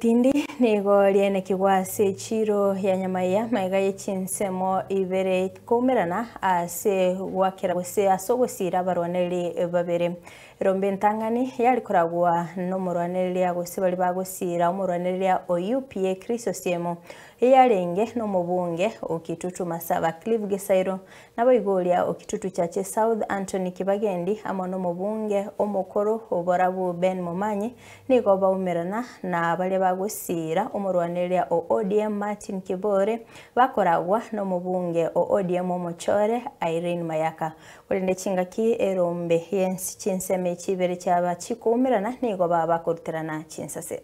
Tindi nigo riaenekigwa ase echiiro ya Nyamaiya magega ye chinsemo ibere koumerana ase goakera gose ase ogosiira abarwanereri babere. Erombe entang'ani yare koragwa nomorwanereria gose baria bagosiira omorwanereria o UPA Chris Osiemo eyarenge nomobunge o Kitutu Masaba Clive Gisairo Naboigo oria o Kitutu Chache South, Anthony Kibagendi, amo nomobunge omokoro o Borabu Ben Momanyi, nigo baumerana na baria bagosiira omorwanereria o ODM Martin Kibore, bakoragwa nomobunge o ODM omochore Irene Mayaka. Korende chingaki erombe yensi chinsemo echi ibere chiaba chikoumerana nigo baba bakoruterana chinsase.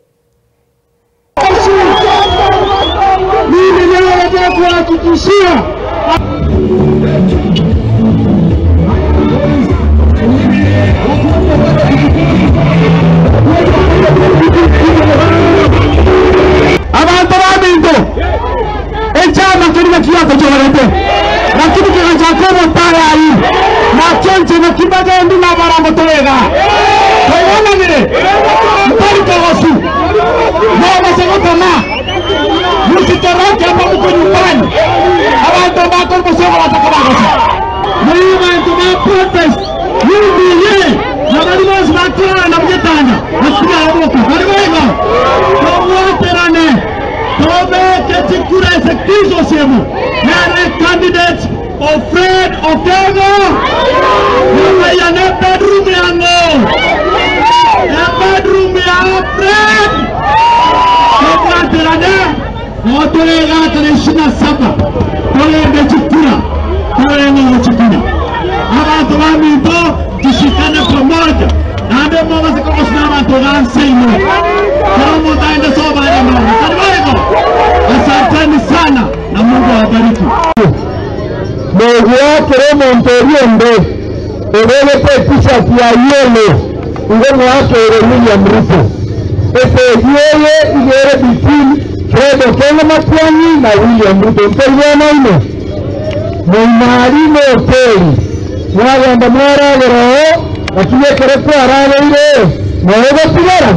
Mimi leo nataka kuhakikishia Abanto baminto, echama keria kiagochorete, lakini kegachaka obotayayi, nakio inche naki mbagendi nabarango tore igaa. Twaigwananire? Ntari kogosu, mobase gotama, musitoroke amo mokwe nyumbani, abanto mbakore bosongo bataka bagocha. Naye abanto ba protest UDA na baria bonsi bakorara na getanda basigare boka bari boigo. Tobwaterane tobeke chikura ase Chris Osiemo nere candidate o Fred Okengo Nyamaiya ne bedroom yang'o? E bedroom ya Fred. Tobwaterane noo tore igaa tarehe ishirini na saba torende chikura torore ng'a ogochikura. Abanto baminto tushikane pamoja naende mobase kogosina abanto igaa nse ime. Kera omonto agende sobo aye mama. Tari boigo? Asanteni sana na Mungu awabariki. Mogoakera omonto oria onde obegete etishati ya yellow igo moakeire William Ruto. Epeji eye iga ere between Fred Okengo Matiang'i na William Ruto. Ntoigwanaine? Moimari ne hoteli mwagenda mwaragera oo lakini ekero kwarageire noe gotigara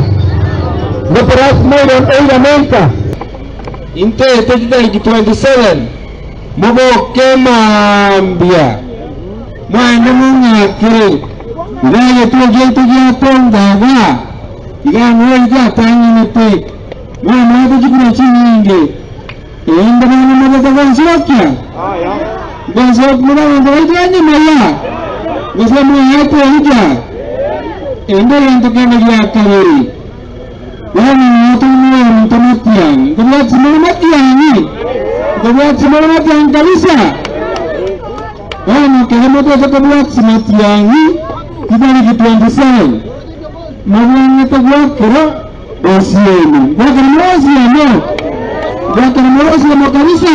igo lasima oirane nka. Intete chitariki 27 moboke mambia, mwaende mong'akere iga egetuo giaito giatonga iga, iga noe giatang'anete, mwamaete chikura chinyinge, erinde bono mobete gonsokia, gonsokia more abanto baito ba nyamaya, gose mwaetwe obuya, erinde egento kende gia kabere. Bono nigo toimoire omonto matiang'i, nkobwatia more matiang'i, nkobwatia more matiang'i kabisa. Bono ekero motoche kobwatia matiang'i chitariki 27, mobwang'ete gwakera osiemo. Gwakera more osiemo? Gwakera more osiemo kabisa?